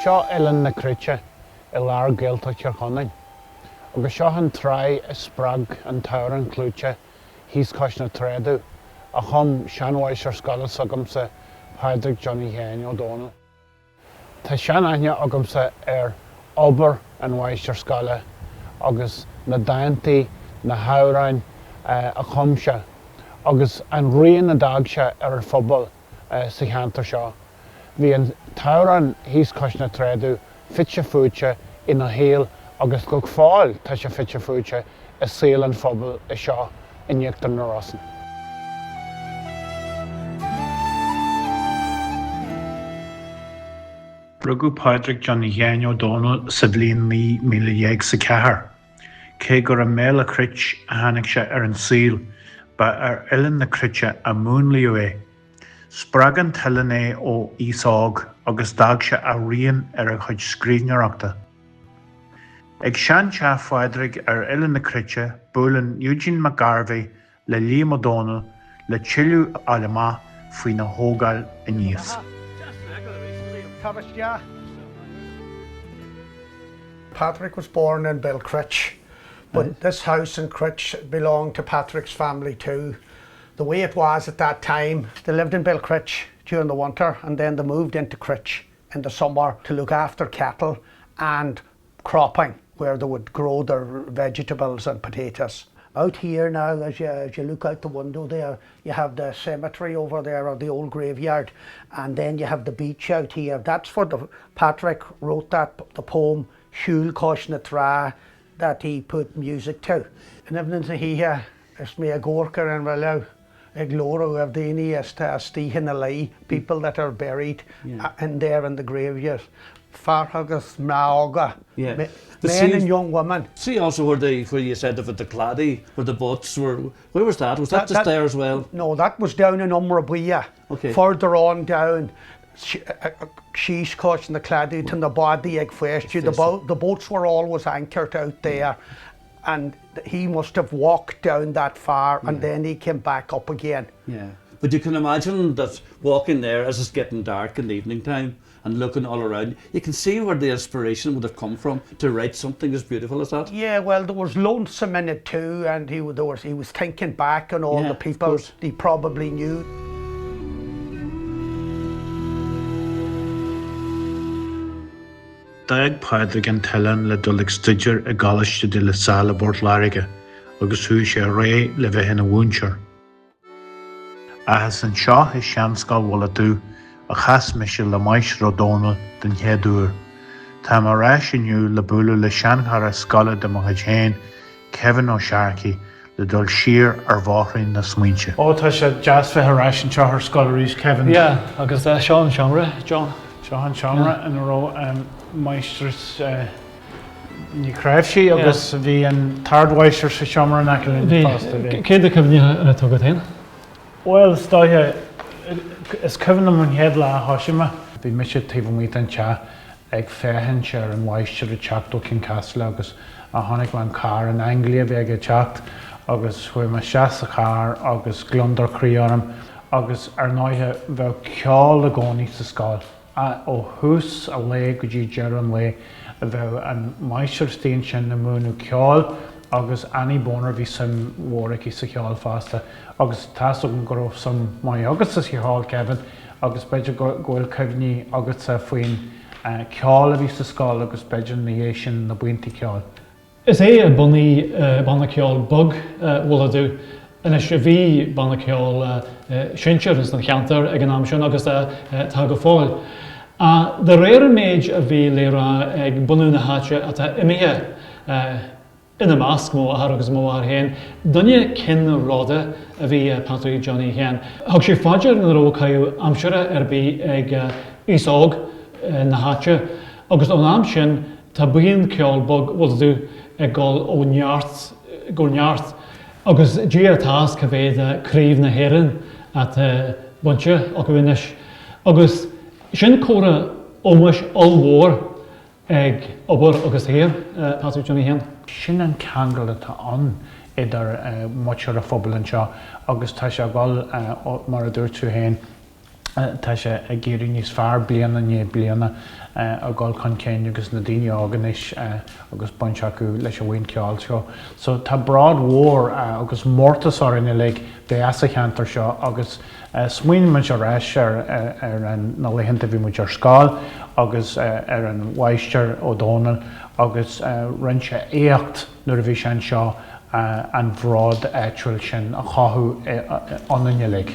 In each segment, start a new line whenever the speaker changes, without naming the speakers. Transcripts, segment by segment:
Seo Oileán na Cruite i lár Gaeltacht Thír Chonaill. Agus seo an tráigh a spreag an t-amhrán clúiteach Thíos Cois na Trá Domh, a chum seanmháistir scoile s'agamsa, Pádraig Johnny Sheáin Ó Dónaill. Tá seanaithne agamsa ar obair an mháistir scoile agus na dántaí, na hamhráin a chum sé agus an rian a d'fhág sé ar an phobal sa cheantar seo. Bhí an t-amhrán Thíos Cois na Trá Domh fite fuaite ina shaol agus go fóill tá sé fite fuaite i saol an phobail anseo in Íochtar na Rosann. Rugadh Pádraig Johnny Sheáin Ó Dónaill sa bhliain 19 mhíle 's a ceathair. Cé gur i mBéal a' Chruit a tháinig sé ar an saol, ba ar Oileán na Cruite a múnlaíodh é. Spreag an t-oileán é ó aois óg agus d'fhág sé a rian ar a chuid scríbhneoireachta. Ag seanteach Phádraig ar Oileán na Cruite, buaileann Eugene Mac Gairbheith le Liam Ó Dónaill le tuilleadh a fháil amach faoina thógáil aníos.
Patrick was born in Belcritch, but this house in Cruit belonged to Patrick's family too. The way it was at that time, they lived in Belcritch during the winter and then they moved into Cruit in the summer to look after cattle and cropping where they would grow their vegetables and potatoes. Out here now, as you, as you look out the window there, you have the cemetery over there or the old graveyard, and then you have the beach out here. That's for the Patrick wrote that the poem Siúl Cois na Trá that he put music to. In eimhneann na hoíche is mé ag amharc ar an reilig ag labhrú ar daoine atá istigh ina luí, people that are buried in there in the graveyard, fear agus mná óga, men and young women.
See also where the where you said about the cladaigh, where the boats were, where was that? Was that just there as well?
No, that was down in Umrabuia, okay. further on down. Síos cois na cladaigh tá na bádaí ag feistiú, the, the boats were always anchored out there and he must have walked down that far and then he came back up again.
Yeah. But you can imagine that walking there as it's getting dark in the evening time and looking all around, you can see where the inspiration would have come from to write something as beautiful as that.
Yeah, well, there was lonesome in it too, and he, there was, he was thinking back on all yeah, the people he probably knew.
D'fhág Pádraig an t-oileán le dul ag staidéar i gColáiste de La Salle i bPort Láirge agus chuaigh sé ar aghaidh le bheith ina mhúinteoir. Ach is anseo i Seanscoil Mhullach Dubh a chas mise le Máistir Ó Dónaill den chéad uair. Táim ar ais inniu le bualadh le seanchara scoile de mo chuid féin, Kevin Ó Searcaigh, le dul siar ar bhóithrín na smaointe. Ó, tá sé deas bheith ar ais anseo ar scoil arís, Kevin.
Yeah, agus seo an seomra, John.
Seo an seomra ina raibh Máistreas Ní Chnáimhsí agus bhí an t-ardmháistir sa seomra in aice linn fosta.
Bhí. Cé na cuimhní atá agat féin?
Bhuel, is dóiche, is cuimhin liom an chéad lá a thoisigh mé. Bhí mise taobh amuigh den teach ag féachaint ar an mháistir ag teacht ó Cionn Caslach agus chonaic mé an carr, an Anglia a bhí aige ag teacht agus chuaigh mé isteach sa charr agus gliondar croí orm agus ar ndóighe bheadh ceol i gcónaí sa scoil. Ó thús an lae go dtí deireadh an lae bheadh an máistir istigh ansin ag múineadh ceoil agus Annie Boner bhí suim mhór aici sa cheol fosta agus tá's agam go raibh suim maith agatsa sa cheol Kevin agus b'fhéidir go bhfuil cuimhní agatsa faoin ceol a bhí sa scoil agus b'fhéidir ina dhiaidh sin na buíontaí ceoil.
Is é a bhunaigh Banna Ceoil Bog Mhullach Dubh. Anois bhí banna ceoil sinsir ins an cheantar ag an am sin agus tá go fóill. De réir an méid a bhí le rá ag bunadh na háite atá imithe, Ina measc, mo athair agus mo mháthair féin. Duine cinn roda a bhí i Patrick Johnny Sheáin. Thug sé fá dear nach raibh caitheamh aimsire ar bith ag aos óg na háite agus ón am sin tá buíon ceoil bog Mhullach Dubh ag dul ó neart go neart agus Dia atá fhios cá mhéad craobh na hÉireann atá bainte acu anois agus sin comhartha ómóis ollmhór ag obair agus shaothar Patrick Johnny Sheáin.
Sin an ceangal atá ann idir muintir an phobail anseo agus tá sé ag dul, mar a dúirt tú féin. Tá sé ag éirí níos fearr bliain i ndiaidh bliana, ag dul chun cinn agus na daoine óga anois agus baint acu leis an bhuíon ceoil seo. So tá bród mhór agus mórtas orainn uilig bheith as an cheantar seo agus smaoinímid ar ais ar na laethanta a bhí muid ar scoil agus ar an Mháistir Ó Dónaill agus rinne sé éacht nuair a bhí sé anseo an bhród áitiúil sin a chothú ionainn uilig.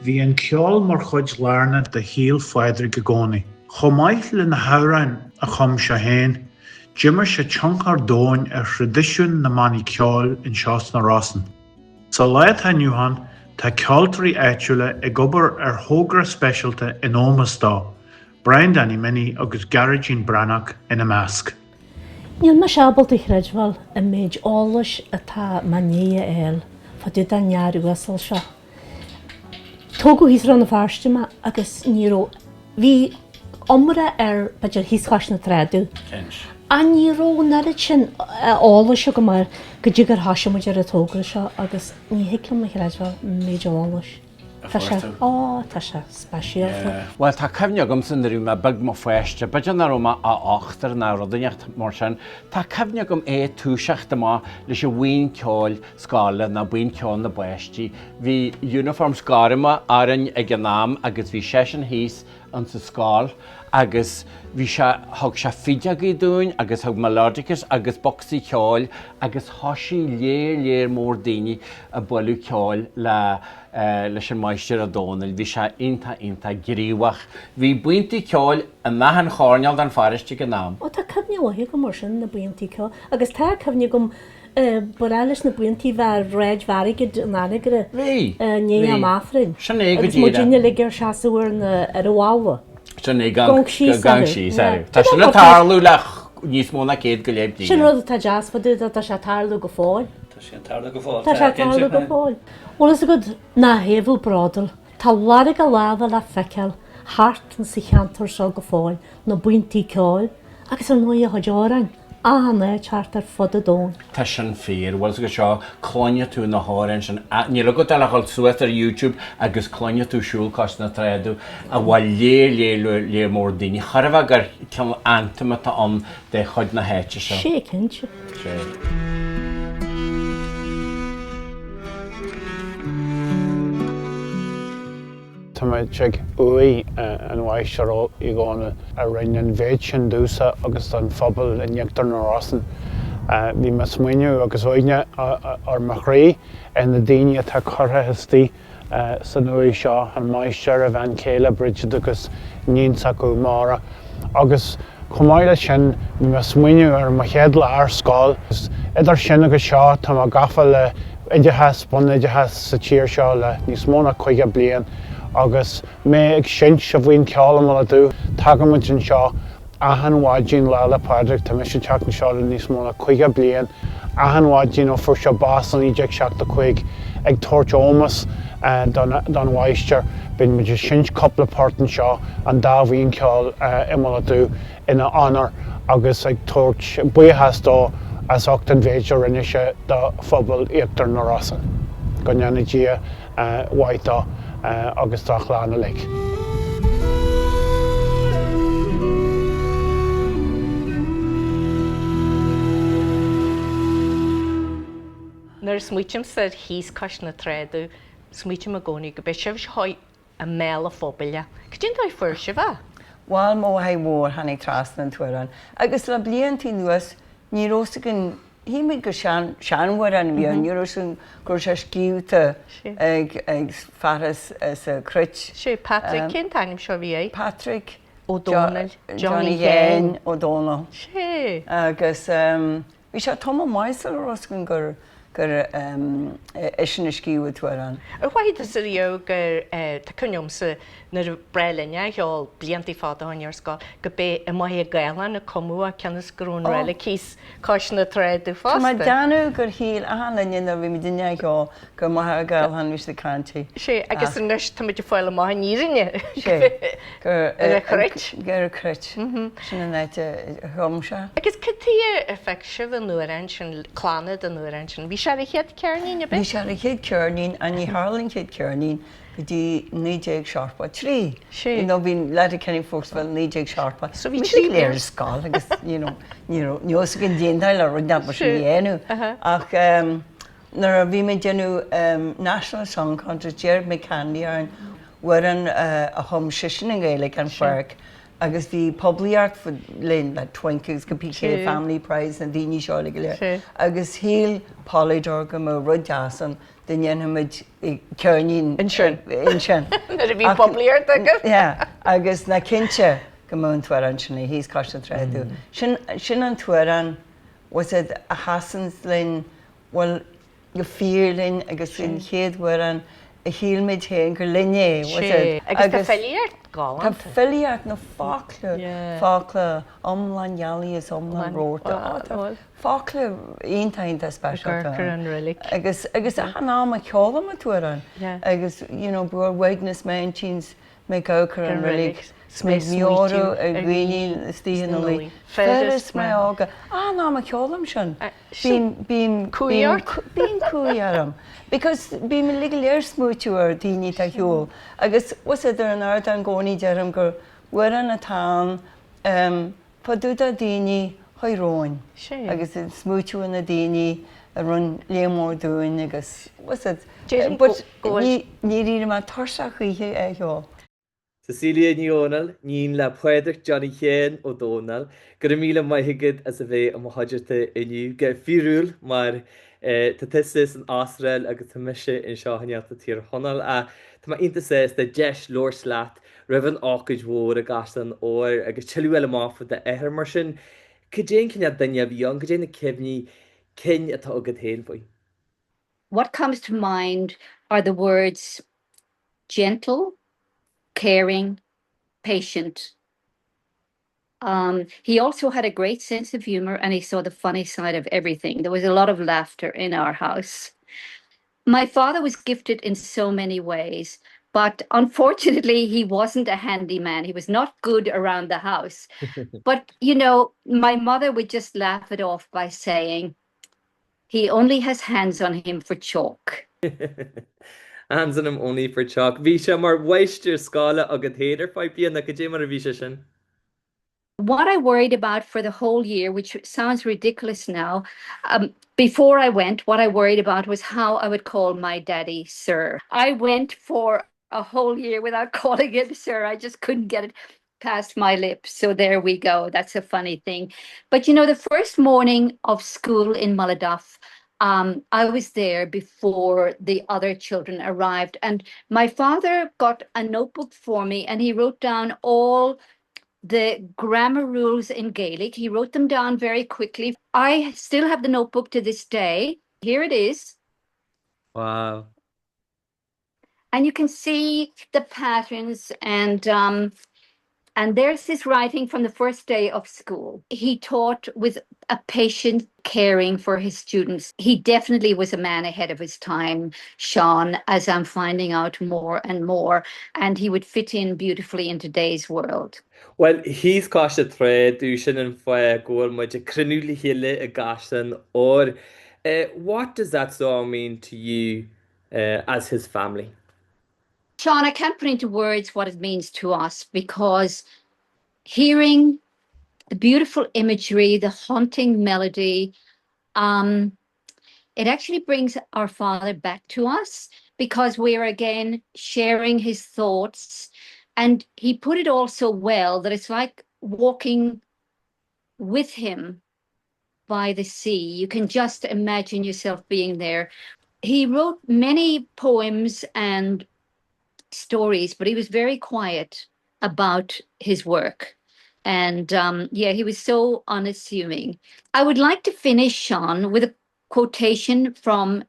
Bhí an ceol mar chuid lárnach de shaol Phádraig i gcónaí. Chomh maith le na hamhráin a chum sé féin, d'imir sé tionchar domhain ar thraidisiún na mbannaí ceoil anseo sna Rosann. Sa lá atá inniu ann, tá ceoltóirí áitiúla ag obair ar thogra speisialta in ómós dó, Brian Danny Minnie agus Gearóidín Breathnach ina measc.
Níl mise ábalta a chreidbheáil an méid eolais atá mé i ndiaidh a fháil fá dtaobh den fhear uasal seo. Tógadh thíos i Rann na Feirste mé agus ní raibh, bhí iomrá air b'fhéidir thíos chois na Trá Dubh. Ach ní raibh an oiread sin eolais agam air go dtí gur thoisigh muid ar an togra seo agus ní thig liom a chreidbheáil an méid eolais. Tá sé, á, tá sé speisialta.
Bhuel, tá cuimhne agamsa nuair a bhí mé beag mo pháiste, b'fhéidir nach raibh mé ach ochtar ná rud inteacht mar sin, tá cuimhne agam é ag toiseacht amach leis an bhuíon ceoil scoile nó buíon ceoil na bpáistí. Bhí uniforms gorma orainn ag an am agus bhí seisean thíos insa scoil agus bhí sé, thug sé fideogaí dúinn agus thug melodicas agus bocsaí ceoil agus thoisigh léar léar mór daoine ag bualadh ceoil le leis an Máistir Ó Dónaill. Bhí sé iontach iontach gníomhach. Bhí buíontaí ceoil in achan choirnéal den pharóiste ag an am.
Ó tá cuimhne mhaith agam ar sin, na buíontaí ceoil. Agus tá cuimhne agam ba ghnách leis na buíontaí bheith ar Shráid Mhargaid in Anagaire
Bhí!
i ndiaidh
Bhí.
am Aifrinn.
Sin é go
Agus muid
díreach.
uilig ar seasamh ar na ar an bhalla.
Sin é, gan
Gan síos
gan
orthu.
síos
Yeah.
orthu. Tá sin ag tarlú le níos mó ná 100 go leith
Sin
bliain.
rud atá deas fá dtaobh de, tá sé ag tarlú go fóill.
Tá sé ag tarlú go fóill.
Tá sé ag tarlú go fóill. Bhfuil fhios agat nach thaobhadh bródúil, tá lorg a láimhe le feiceáil thart insa cheantar seo go fóill, na buíontaí ceoil agus ar ndóigh a chuid amhráin, achan áit thart ar fud an domhain.
Tá sin fíor. Bhfuil fhios agat seo, cluinfidh tú na hamhráin sin, níl agat ach a dhul suas ar YouTube agus cluinfidh tú Siúl Cois na Trá Dubh a bhfuil léar léar léar mór daoine. Chairbheá gur cineál anthem atá ann de chuid na háite seo.
Sé cinnte.
Sé.
Tá muid ag uaigh an Mháistir Uí Dhónaill a rinne an mhéid sin domhsa agus don phobal in Íochtar na Rosann. Bhí mé ag smaoineamh agus uaigneas ar mo chroí ar na daoine atá curtha istigh san uaigh seo, an Máistir, a bhean chéile Bridget agus iníon s'acu Máire. Agus chomh maith leis sin, bhí mé ag smaoineamh ar mo chéad lá ar scoil. Idir sin agus seo, tá mé gafa le oideachas, bunoideachas sa tír seo le níos mó ná 50 bliain agus mé ag seinnt sa bhuíon ceoil i mBaile Dubh, tagaimid anseo achan mhaidin Lá 'le Pádraig, tá mise ag teacht anseo le níos mó ná 50 bliain, achan mhaidin ó fuair sé bás i 1975 ag tabhairt ómós don mháistir. Bíonn muid ag seinnt cúpla port anseo, an dá bhuíon ceoil i mBaile Dubh, ina onóir agus ag tabhairt buíochas dó as ucht an mhéid a rinne sé do phobal Íochtar na Rosann. Go ndéana Dia mhaith dó agus dá chlann uilig.
Nuair a smaoitímse ar thíos cois na Trá Dubh, smaoitím i gcónaí go b'é sibh seo i mbéal an phobail é. Cad é an dóigh a fuair sibh é?
Bhuel, mo mháthair mhór tháinig trasna an t-amhrán agus le bliantaí anuas ní raibh 's againn, shíl muid gur sean, seanamhrán a bhí ann, ní raibh 's againn go raibh sé scríobhta ag, ag fear as, as an Chruit.
Sé Patrick, cén t-ainm seo a bhí air?
Patrick
Ó Dónaill,
Johnny Sheáin Ó Dónaill.
Sé.
Agus bhí sé tamall maith sula raibh 's againn gur gur eisean a scríobh an t-amhrán.
Ar mhothaigh tusa riamh gur, tá cuimhne agamsa nuair a ba bhreá linn é a cheol blianta fada ó shin ar scoil, go b'é i mBaile Gallán a cumadh é cionn is go raibh an reilig thíos cois na Trá Dubh
Tá mé
fosta.
ag déanamh gur shíl achan duine nuair a bhí muidinne á cheol gur Machaire Gathlán a bhí siad ag caint air.
Sé, agus anois táimid ag fáil amach an fhírinne.
Sé, gur
Ar an Chruit.
Ar an Chruit. Sin an áit a chum sé.
Agus cad tuige ar phioc sibh an amhrán sin, Clannad an amhrán sin? Bhí sé. sé ar an chéad ceirnín, ab é?
Bhí sé ar an chéad ceirnín ach ní tharla an chéad ceirnín go dtí 1973.
Sea.
You know bhí Letterkenny Folk Festival 1970.
So bhí trí
Bhí léir ar scoil agus you know ní raibh ní raibh fhios againn cén dóigh le rud nach mar sin a dhéanamh. Ach ehm nuair a bhí mé ag déanamh ehm National Song Contest d'iarr Mick Hanly orainn amhrán a chum seisean i nGaeilge An Pháirc agus bhí poiblíocht linn le Twink agus cibé cé Family Prize na daoine seo uilig go léir agus shíl Polydor go mbeadh rud deas ann dá ndéanfaimid ceirnín
ansin.
Ansin.
Nuair a bhí poiblíocht agaibh.
Yeah agus ná cinnte go mbeadh an t-amhrán sin thíos cois na Trá Dubh. Sin sin an t-amhrán was it a sheasann linn bhuel go fíor linn agus an chéad amhrán a shíl muid féin gur linn é, was it?
Agus tá filíocht galánta.
Tá filíocht na focla, focla iomlán gealaí is iomlán reoite. Ó tá focla iontach iontach speisialta ann. Agus agus achan am a cheolaim an t-amhrán agus you know b'fhearr uaigneas m'intinn 's mé ag amharc ar an reilig 's mé ag meabhrú ar dhaoine istigh ina luí. Fir is mná óga. Achan am a cheolaim sin. Bíonn, bíonn,
Cumhaidh ort?
Bíonn cumhaidh orm. Because bím uilig go léir ag smaoitiú ar daoine atá ar shiúl. Agus was it ar an ardán i gcónaí deirim gur amhrán atá ann em fá dtaobh de daoine a chuaigh romhainn.
Sea.
Agus ag smaoitiú ar na daoine a rinne léar mór dúinn agus was it
Déarfainn
but
go bhfuil.
ní, ní éireoidh mé tuirseach choíche é a cheol.
Cecilia Ní Dhomhnaill, níon le Pádraic Johnny Sheáin Ó Domhnaill, go raibh míle maith agat as a bheith i mo chuideachta inniu, go fíorúil mar tá tusa san Astráil agus tá mise anseo i nGaeltacht Thír Chonaill ach tá mé iontach sásta deis labhairt leat roimh an ócáid mhór i gCaisleán Óir agus tuilleadh a fháil amach fá d'athair mar sin. Cad é an cineál duine a bhí ann, cad é na cuimhní cinn atá agat féin faoi?
What comes to mind are the words gentle, caring, patient. Um, he also had a great sense of humor and he saw the funny side of everything. There was a lot of laughter in our house. My father was gifted in so many ways, but unfortunately he wasn't a handyman. He was not good around the house. But you know, my mother would just laugh it off by saying, he only has hands on him for chalk.
Hands on him only for chalk. Bhí sé mar mháistir scoile agat féin ar feadh bliana, cad é mar a bhí sé sin?
What I worried about for the whole year, which sounds ridiculous now, um, before I went, what I worried about was how I would call my daddy sir. I went for a whole year without calling him sir. I just couldn't get it past my lips. So there we go. That's a funny thing. But you know, the first morning of school in Mullaghduff, um, I was there before the other children arrived, and my father got a notebook for me and he wrote down all the grammar rules in Gaelic. He wrote them down very quickly. I still have the notebook to this day. Here it is.
Wow.
And you can see the patterns and um, and there's his writing from the first day of school. He taught with a patient caring for his students. He definitely was a man ahead of his time, Sean, as I'm finding out more and more, and he would fit in beautifully in today's world.
Bhuel, thíos cois na trá dubh, sin an fáth go bhfuil muid ag cruinniú le chéile i gCaisleán Óir. What does that song mean to you as his family?
Sean, I can't put into words what it means to us because hearing the beautiful imagery, the haunting melody, um, it actually brings our father back to us because we are again sharing his thoughts. And he put it all so well that it's like walking with him by the sea. You can just imagine yourself being there. He wrote many poems and stories, but he was very quiet about his work. And um, yeah, he was so unassuming. I would like to finish, Sean, with a quotation from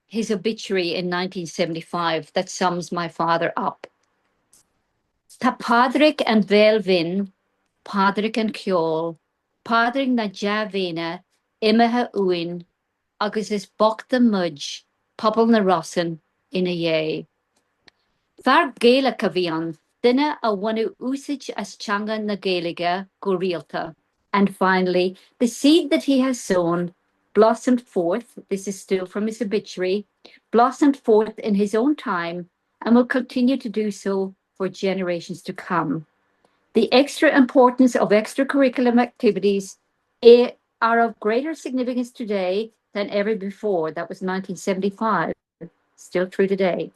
his obituary in 1975 that sums my father up. Tá Pádraic an bhéil bhinn, Pádraic an cheoil, Pádraic na dea-mhéine imithe uainn agus is bochta muid, pobal na Rosann, ina dhiaidh. Fear Gaelach a bhí ann, duine a bhaineadh úsáid as teanga na Gaeilge go rialta. And finally, the seed that he has sown blossomed forth, this is still from his obituary, blossomed forth in his own time and will continue to do so for generations to come. The extra importance of extracurricular activities eh, are of greater significance today than ever before. That was 1975, still true today.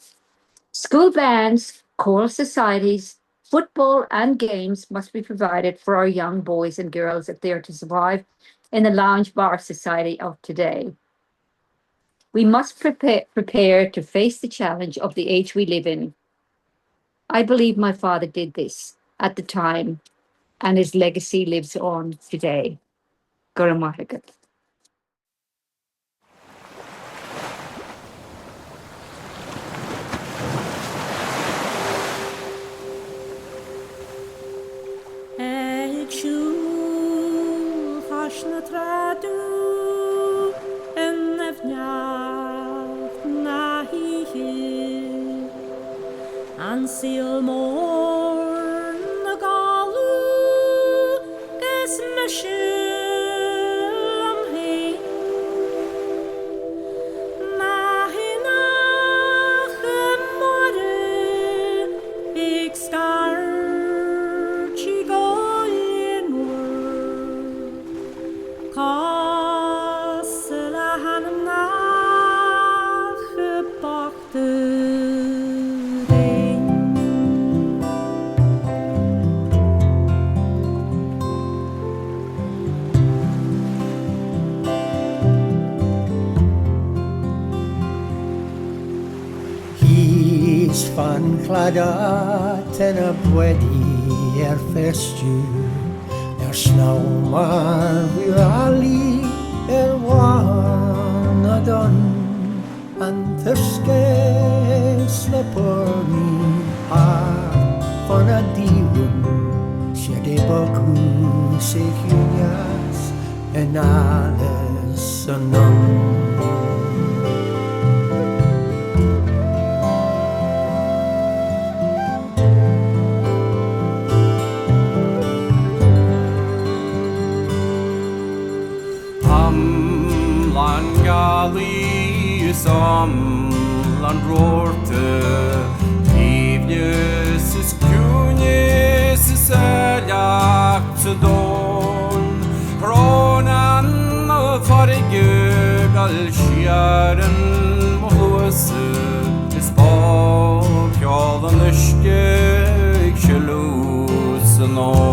School bands, choral societies, football and games must be provided for our young boys and girls if they are to survive in the lounge bar society of today. We must prepare, prepare to face the challenge of the age we live in. I believe my father did this at the time and his legacy lives on today. Go raibh maith agat.
Ag siúl chois na trá domh i ndoimhneacht na hoíche, An saol mór 'na gcodladh 'gus mise liom féin. Na héanacha mara ag scairtigh go líonmhar, Cosúil le hanamnacha bochta d'éin.
Thíos fán chladach tá na bádaí ar feistiú ar snámh mar bheadh ealaí ar bharr na dtonn, an t-uisce sna pairní thart fána dtaobh siad ag bogadh sa chiúineas anall is anonn.
Iomlán gealaí is iomlán rabharta, Aoibhneas is ciúineas is áilleacht sa domhan. Crónán na farraige ag dul siar in mo chluasa Is bog ceol an uisce ag sileadh san.